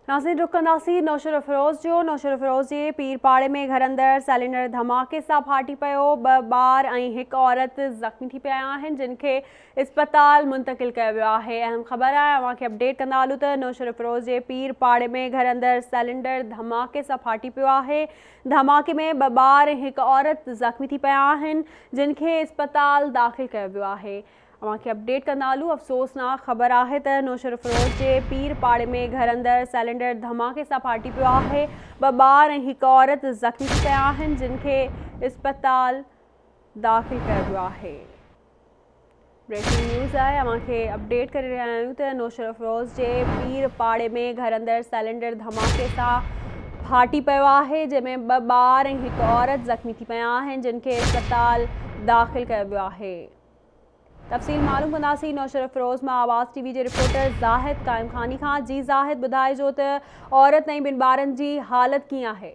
ناظرين رخ ڪنداسين نوشهروفيروز جو، نوشهروفيروز جي پير پاڙي ۾ گهر اندر سئلينڊر ڌماڪي سان ڦاٽي پيو، ٻه ٻار ۽ هڪ عورت زخمي ٿي پيا آهن جن کي اسپتال منتقل ڪيو ويو آهي، اهم خبر آهي اوهان کي اپڊيٽ ڪندا هلون ته نوشهروفيروز جي پير پاڙي ۾ گهر اندر سئلينڊر ڌماڪي سان ڦاٽي پيو آهي، ڌماڪي ۾ ٻه ٻار ۽ هڪ عورت زخمي ٿي پيا آهن جن کي اسپتال داخل ڪيو ويو آهي. اوهان کي اپڊيٽ ڪندا هلون افسوسناڪ خبر آهي ته نوشهروفيروز جي پير پاڙي ۾ گهر اندر سئلينڊر ڌماڪي سان ڦاٽي پيو آهي ٻه ٻار ۽ هڪ عورت زخمي ٿي پيا آهن جن کي اسپتال داخل ڪيو ويو آهي بريڪنگ نيوز آهي اوهان کي اپڊيٽ ڪري رهيا آهيون ته نوشهروفيروز جي پير پاڙي ۾ گهر اندر سئلينڊر ڌماڪي سان ڦاٽي پيو آهي جنهن ۾ ٻه ٻار ۽ هڪ عورت زخمي ٿي پيا آهن جن کي اسپتال داخل ڪيو ويو آهي. تفصيل معلوم ڪنداسين نوشهروفيروز مان آواز ٽي وي جي رپورٽر زاهد قائم خاني کان جي زاهد ٻڌائجو ته عورت ۽ ٻن ٻارن جي حالت ڪيئن آهي.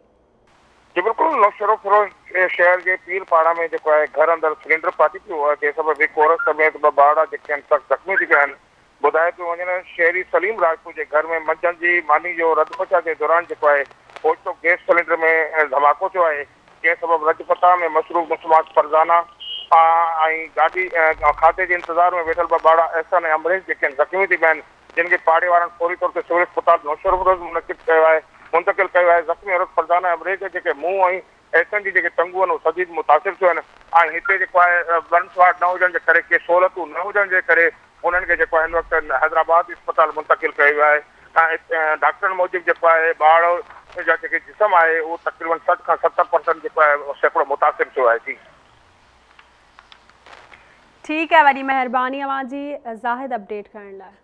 جي بلڪل نوشهروفيروز شهر جي پير پاڙا ۾ جيڪو آهي گهر اندر سلينڊر ڦاٽي پيو آهي جنهن سبب هڪ عورت سميت ٻه ٻارڙا جيڪي آهن سخت زخمي ٿي پيا آهن ٻڌايو پيو وڃي ته شهري سليم راجپوت جي گهر ۾ منجهند جي ماني جو رڌ پچاء جي دوران جيڪو آهي اوچتو گئس سلينڊر ۾ ڌماڪو ٿيو آهي جنهن سبب رڄ پتا ۾ مصروف مسمات فرزانه ۽ گاڏي کاڌي جي انتظار ۾ ويٺل ٻه ٻارڙا احسن ۽ امريش جيڪي آهن زخمي ٿي پيا آهن جن کي پاڙي وارن فوري طور تي سول اسپتال نوشهروفيروز منعقد ڪيو آهي منتقل ڪيو آهي زخمي عورت فرزانه ۽ امريش جا جيڪي منهن ۽ احسن جي جيڪي ٽنگون آهن اهي شديد متاثر ٿيون آهن ۽ هتي جيڪو آهي برنس وارڊ نه هجڻ جي ڪري ڪي سهولتون نه هجڻ جي ڪري انهن کي جيڪو آهي هن وقت حيدرآباد اسپتال منتقل ڪيو ويو آهي ۽ ڊاڪٽرن موجب جيڪو آهي ٻار جا جيڪي جسم آهي اهو تقريبن 60 کان 70 پرسنٽ جيڪو آهي سيڪڙو متاثر ٿيو آهي جي. ٺيڪ آهي وڏي مهرباني اوهان جي زاهد اپڊيٽ ڪرڻ لاء.